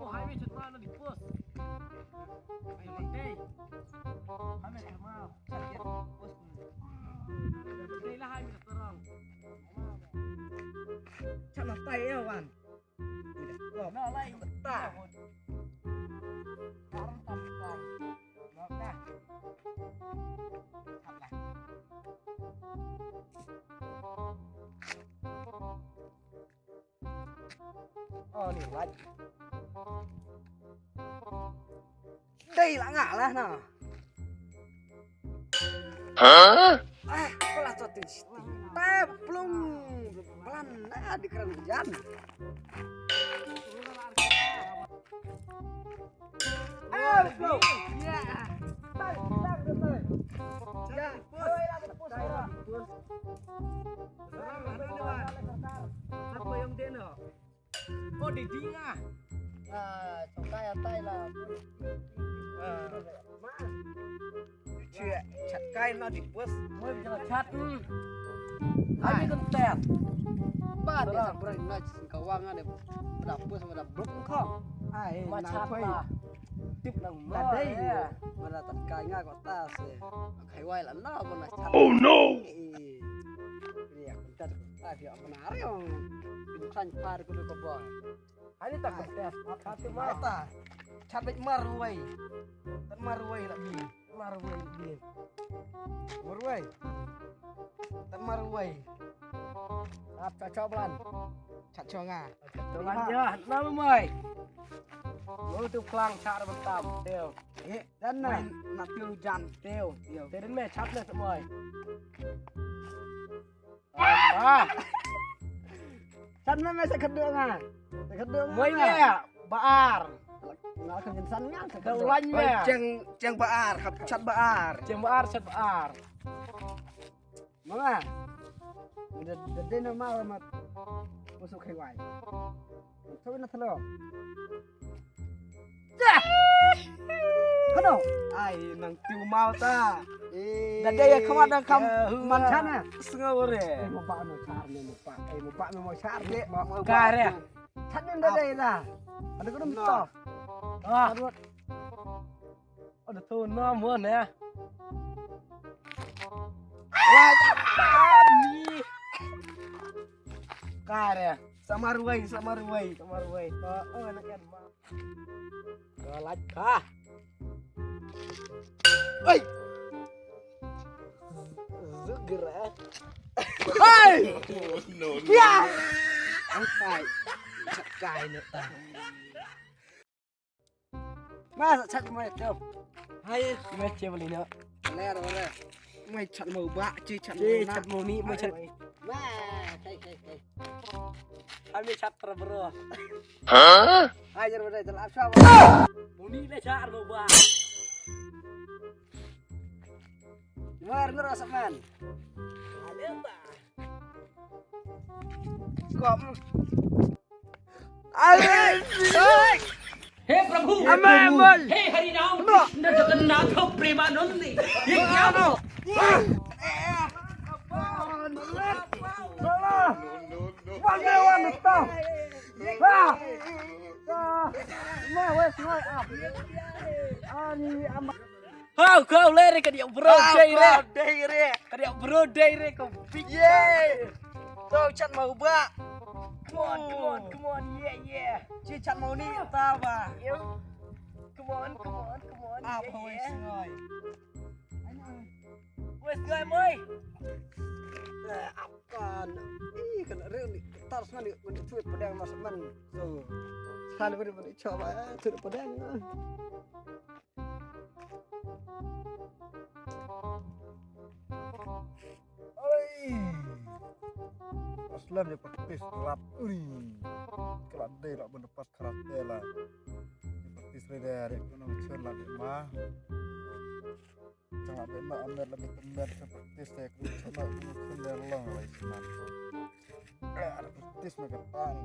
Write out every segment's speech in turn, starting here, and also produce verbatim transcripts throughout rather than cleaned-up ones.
Oh, hai me chat ma na di post. Hai me dei. Hai me chat ma. Chat ya di post. Dei la hai me chat terang. Chat ma tai ya wan. Na lai ta. Karam tam tam. Nok na. Chat la. Oh, ni lait. Dei la nga lah na. Hah? Ah, ko la to tin. Ta plung. Blan na di kran jan. Chat kai na di bus. Mo jala chat. Ai kan ter. Ba ni sa brai na sin ka wang ne. Ba bus ba blok ko. Ai ma chat ba. Tip nang ma dei. Ba la tat kai nga ko ta se. Kai wai la na ba na chat. Oh no. Ria kan ter. Ai ria ba na ria. Kan par ko ko ba. Ani tak ter. Ap ap ma ta. Chat bit mar wai. Tan mar wai la bi. Marwei. Marwei. Tan marwei. Ap cha cha blan. Cha cha nga. Blan ya, na mai. Lo tu klang cha ra tam teo. Eh, dan na. Na teo jan teo. Teo. Teo me chat na mai. Ah. San me me sa khadduh nga. Sa khadduh nga. Moi me ba ar. Nga kan san nga sa khadduh. Ka ulan me. Cheng cheng ba ar, khap chat ba ar. Cheng ba ar, chat ba ar. Mama. Da da de no ma ma. Musu khai wai. Thok na thlo. Hano. Ai nang tiu mau ta. Da dei ya khmat dang kham man chan na. Sngew re. Mo pa mo char ne mo pa. Ai mo pa mo char ne. Ka re. Chan ne da dei da. Ada ko dum to. Ah. Ada tu na mo ne. Wah, ni. Ka re. Samar wai, samar wai, samar wai. Oh, oh, nak kan. Ka lait ka. Oi. Zugra. Hai. No, no. Ya. Ang tai. Kai no ta. Ma sa chat mo ito. Hai, mo che bali no. Ler ore. Mo chat mo ba, che chat mo na. Chat mo ni, mo chat. Ma, kai kai kai. Ami chat pra bro. Hah? Ajar bro, jal ap sha. Mo ni le chat mo ba. Mar ngar sa man. Ada ba. Kom. Amin. हे प्रभु, हे हरि राम कृष्ण जगन्नाथ प्रेमानंद, ये क्या हो? Hau kau le re ka diak bro dei re. Ka diak bro dei re ka big. Ye. To chat ma uba. Come on, come on, come on. Yeah, yeah. Chi chat ma uni ta ba. Come on, come on, come on. Ah, yeah, boy, yeah. Sngai. Wes ngai moi. Kan. Ih, kan re ni. Tar sngai ni, ni tu pedang mas man. So. San ni ni coba tu pedang. Oi. Aslam ïa practice lap. Ui. Ka la dei la ban da pas karate la. Practice re de re kono chon la de ma. Chang la de ma amer la de temer sa practice de kono chon la kono chon de long la isman. Practice ma ka tang.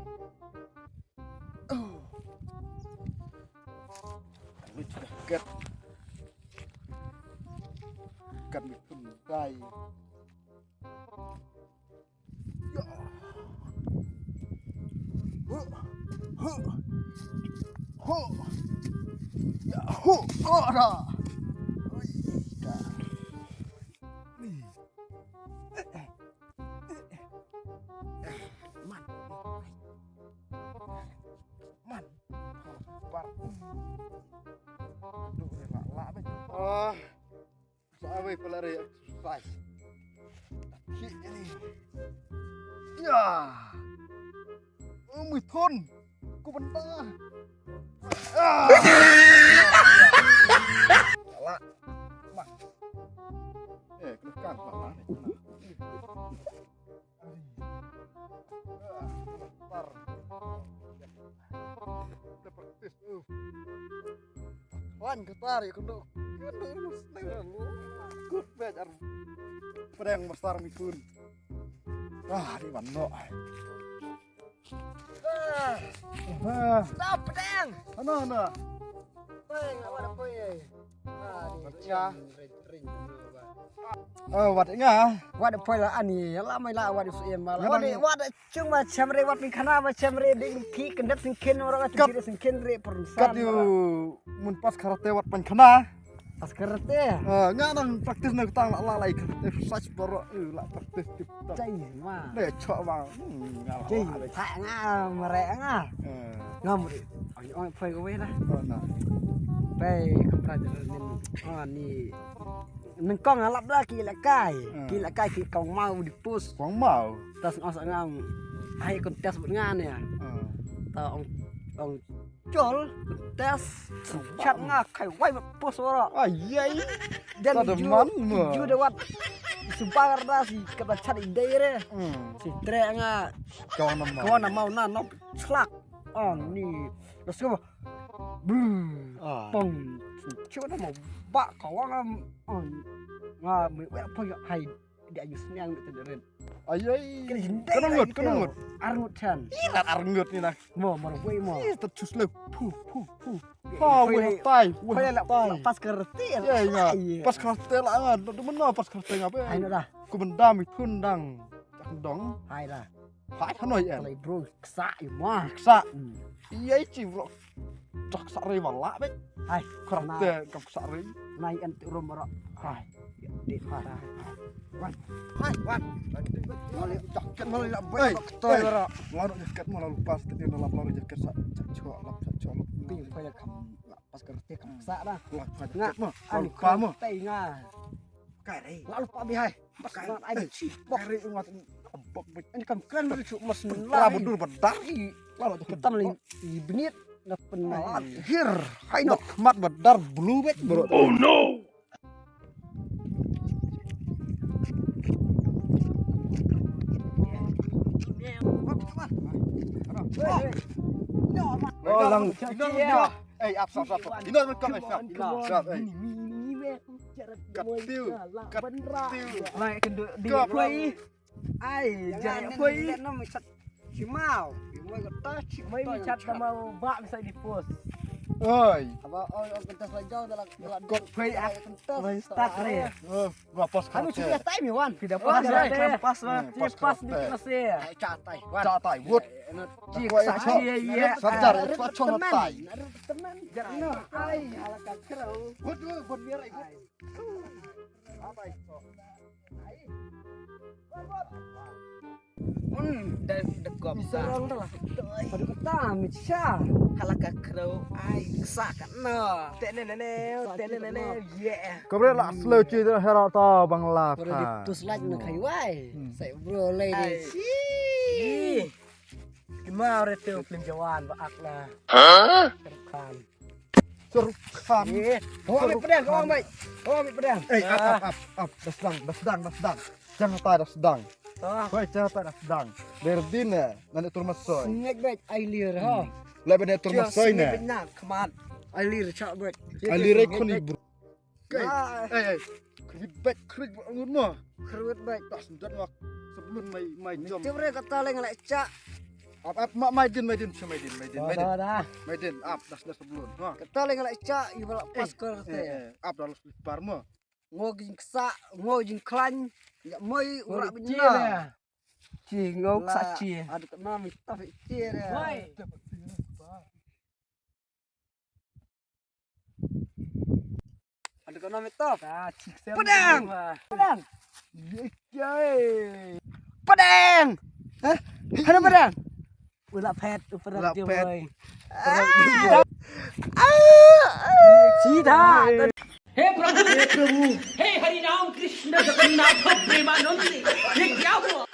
Kat. Kat mi pun dai. Ya. Hu. Hu. Hu. Ya, hu. Oh, da. Ui, da. Ni. Man. Man. Bar. Duh, ni lah, lah, bang. Ah. Sa wei pala re exercise. Ki ni. Ya. Oh, mui thon. Ku benda. Ah. Salah. Mak. Eh, kena kan, mak. Tar. Dah praktis tu. Wan, ketar ya, kena. Kena lu seneng lu. Good match, ar. Pedang besar mikun. Ah, di mana? Ah. Ah. Stop, pedang. Ano, ano? Pedang, awak apa ya? Ah, di. Baca. Ring, ring, ring, ring. Oh, wat nga. Wat poi la ani, la mai la wat su em la. Wat, wat chung ma chamre, wat min khana ma chamre, ding ki kendap singkin orang tu. Kat, kiri singkin re persan. Kat yu mun pas karate wat pan khana. Pas karate. Ah, nga nang practice na tang la, la, la, exercise baru, eh, la practice tip top. Cai ma. Deh, chok bang. Hmm, nga la, jai, la, la. Tak nga mere nga. Eh. Nga muri. Oi, oi, poi ko wei lah. Oh, na. Poi ke pra jalan ni. Oh, ni. Nyngkong nga lap da ki lehkai. Hmm. Ki lehkai ki kong mau di pus. Kong mau. Tas nga sa ngam. Ai kon test bad nga ne. Hmm. Ta ong, ong chol, kon test. Chat nga kai wai bad pus wara. Ai, ai. Dan ju, ju da wat. Subar da si kata chat i dei re. Hmm. Si tre nga. Kawan na mau. Kawan na mau na, no, slak. Oh, ni. Let's go. Bru. Ah. Pong. Chu na mo ba ka wa ngam. Nga me wa pong ya hai. Dia yu sniang te deren. Ai, ai. Kena ngut, kena ngut. Arngut chan. Irat arngut ni na. Mo, mo, wei mo. Ih, tercus le. Pu, pu, pu. Ha, wei tai, wei tai. Pas karate. Ya, ya. Pas karate la ngan. Tu mana pas karate ngapa? Hai na dah. Ku bendam itu ndang. Dong. Hai dah. Hai, hano ïa. Lai bro, ksa ïa ma. Ksa. Hmm. Ïa i chi bro. Tok ksa ri wala be. Hai. Karate kam ksa ri. Nai en tu rum bro. Hai. Di hai. Wan. Hai, wan. Mali jaket mali la be. Toi bro. Lalu jaket mali lupa seperti dalam lalu jaket sa. Cak cok lap, cak cok lap. Pi pa ïa kam. Pas karate kam ksa dah. Wah, jaket mah. Lalu pa mah. Tai nga. Kare. Lalu pa bihai. Mas ngan ai chi. Kare ngat. Bok bok. Ani kam kan ri chu mas ngan. Ra bedur bedar. Lalu tu ketam li. Ibnit na penalan. Hir. Hai nok mat bedar blue bet bro. Oh no. Oh, lang. Eh, ap sap sap. Ino kam eh sap. Sap eh. Kat tiu, kat tiu. Lai kynduh di koi. Ai, jai koi. Chimau. Mai mi chat ka mau ba mi sai di pos. Oi. Aba oi, oi, kentas lai jauh dalam. Koi ah. Kentas. Mai start re. Oh, ba pos. Anu chuti tai mi wan. Tidak pas, pas, pas. Pas di kelas ya. Chatai. Chatai. Wut. Cik sa chi ya. Sajar, itu chong tai. Teman. Jangan. Ai, ala ka kro. Wut, wut, wut, biar ikut. Un da da kop sa. Padu kata mi cha. Hala ka kro ai sa ka no. Te ne ne ne, te ne ne ne. Yeah. Kobre la slow chi da hera ta bang la. Kobre di tus laj na khai wai. Sai bro lai di. Ima ore te film jawan ba ak na. Ha? Kan. Shahrukh Khan. Kong ambil pedang, kong ambil. Kong ambil pedang. Eh, ap, ap, ap, ap. Dah sedang, dah sedang, dah sedang. Jangan hatai, dah sedang. Woi, jangan hatai, dah sedang. Berdin eh, nanti turun masuk. Sengit bet, ai lir ha. Lai benda turun masuk ni. Sengit bet nak, kemat. Ai lir chak bet. Ai lir ai kuni bro. Eh, eh. Krit bet, krit bet ngun mo. Krit bet. Dah sendat wak. Sebelum mai, mai jom. Tiap hari kata leng lek chak. Ap, ap, ma, mai din, mai din, mai din, mai din, mai din. Dah, dah. Mai din, ap, das, das sebelum. Ha. Kata leng lek chak, iba lak pas kor te. Eh, eh, ap dah lus par mo. Ngo jing ksa, ngo jing klan, ya moi ura benda. Chi ngok sa chi. Ada kena minta pikir ya. Woi. Ada kena minta. Pedang. Pedang. Ye, ye. Pedang. Hah? Ada pedang. Ulah pet, uperat dia boy. Sida. हे प्रभु, हे प्रभु, हे हरि राम कृष्ण जगन्नाथ प्रेमानंद, ये क्या हुआ?